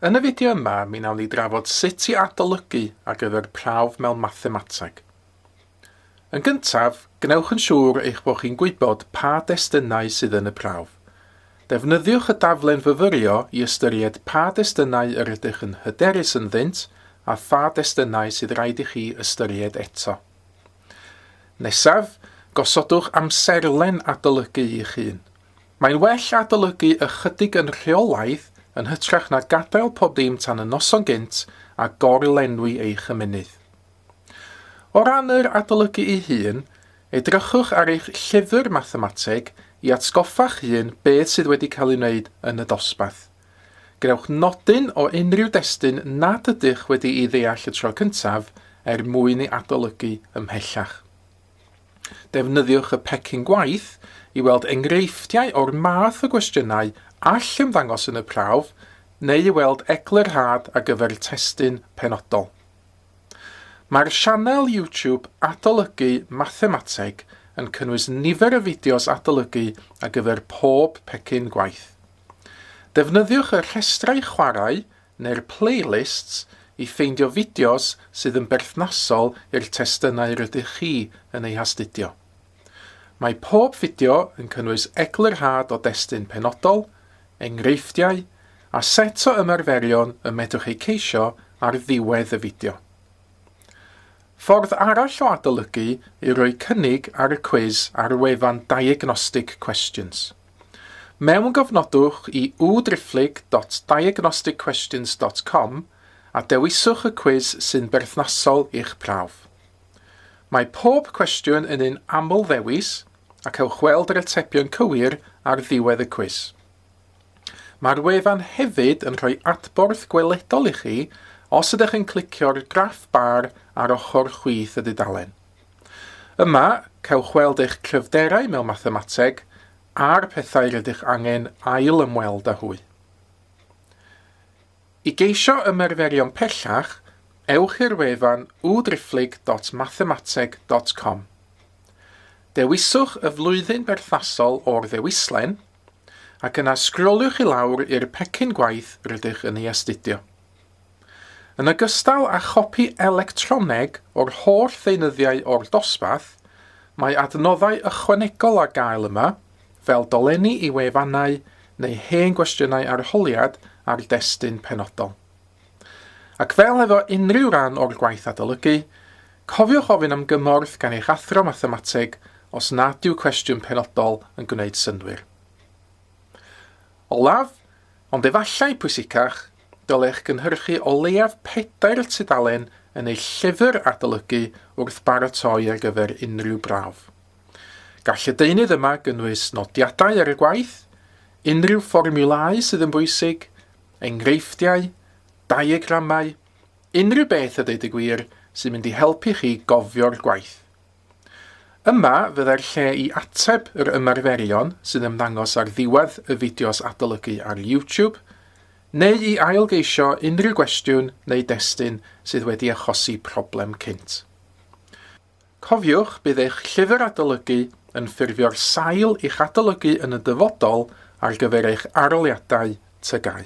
Yn y fideo yma, mi wnawn ni drafod sut i adolygu ar gyfer prawf mewn mathemateg. Yn gyntaf, gwnewch yn siŵr eich bod chi'n gwybod pa destunau sydd yn y prawf. Defnyddiwch y daflen fyfyrio i ystyried pa destunau yr ydych yn hyderus ynddynt a pha destunau sydd raid i chi ystyried eto. Nesaf, gosodwch amserlen adolygu i'ch hun. Mae'n well adolygu ychydig yn rheolaidd yn hytrach na gadael pob dim tan y noson gynt a gor-lenwi eich ymennydd. O ran yr adolygu ei hun, edrychwch ar eich llyfr mathemateg i atgoffa'ch hun beth sydd wedi cael ei wneud yn y dosbarth. Gwnewch nodyn o unrhyw destun nad ydych wedi'i ddeall y tro cyntaf er mwyn ei adolygu ymhellach. Defnyddiwch y pecyn gwaith i weld enghreifftiau o'r math o gwestiynau all ymddangos yn y prawf neu i weld eglurhad ar gyfer testun penodol. Mae'r sianel YouTube Adolygu Mathemateg yn cynnwys nifer o fideos adolygu ar gyfer pob pecyn gwaith. Defnyddiwch y rhestrau chwarae neu'r playlists i ffeindio fideos sydd yn berthnasol i'r testunau rydych chi yn eu hastudio. Mae pob fideo yn cynnwys eglurhad o destun penodol, enghreifftiau, a set o ymarferion y medrwch eu ceisio ar ddiwedd y fideo. Ffordd arall o adolygu yw rhoi cynnig ar y cwis ar wefan Diagnostic Questions. Mewngofnodwch i www.diagnosticquestions.com a dewiswch y cwis sy'n berthnasol i'ch prawf. Mae pob cwestiwn yn un aml-ddewis a cewch weld yr atebion cywir ar ddiwedd y cwis. Mae'r wefan hefyd yn rhoi adborth gweledol i chi os ydych yn clicio'r graff bar ar ochr chwith y dudalen. Yma, cewch weld eich cryfderau mewn mathemateg a'r pethau rydych angen ail-ymweld â hwy. I geisio ymarferion pellach, ewch i'r wefan www.mathemateg.com. Dewiswch y flwyddyn berthnasol o'r ddewislen, ac yna sgroliwch i lawr i'r pecyn gwaith rydych yn ei astudio. Yn ogystal â chopi electroneg o'r holl ddeunyddiau o'r dosbarth, mae adnoddau ychwanegol ar gael yma, fel dolenni i wefannau neu hen gwestiynau arholiad ar destun penodol. Ac fel efo unrhyw ran o'r gwaith adolygu, cofiwch ofyn am gymorth gan eich athro mathemateg os nad yw cwestiwn penodol yn gwneud synnwyr. Olaf, ond efallai pwysicach, dylech gynhyrchu o leiaf pedair tudalen yn eich llyfr adolygu wrth baratoi ar gyfer unrhyw brawf. Gall y deunydd yma gynnwys nodiadau ar y gwaith, unrhyw fformiwlâu sydd yn bwysig, enghreifftiau, diagramau, unrhyw beth a deud y gwir sy'n mynd i helpu chi gofio'r gwaith. Yma fyddai'r lle i ateb yr ymarferion sydd ymddangos ar ddiwedd y fideos adolygu ar YouTube, neu i ail-geisio unrhyw gwestiwn neu destun sydd wedi achosi problem cynt. Cofiwch, bydd eich llyfr adolygu yn ffurfio'r sail i'ch adolygu yn y dyfodol ar gyfer eich arholiadau TGAU.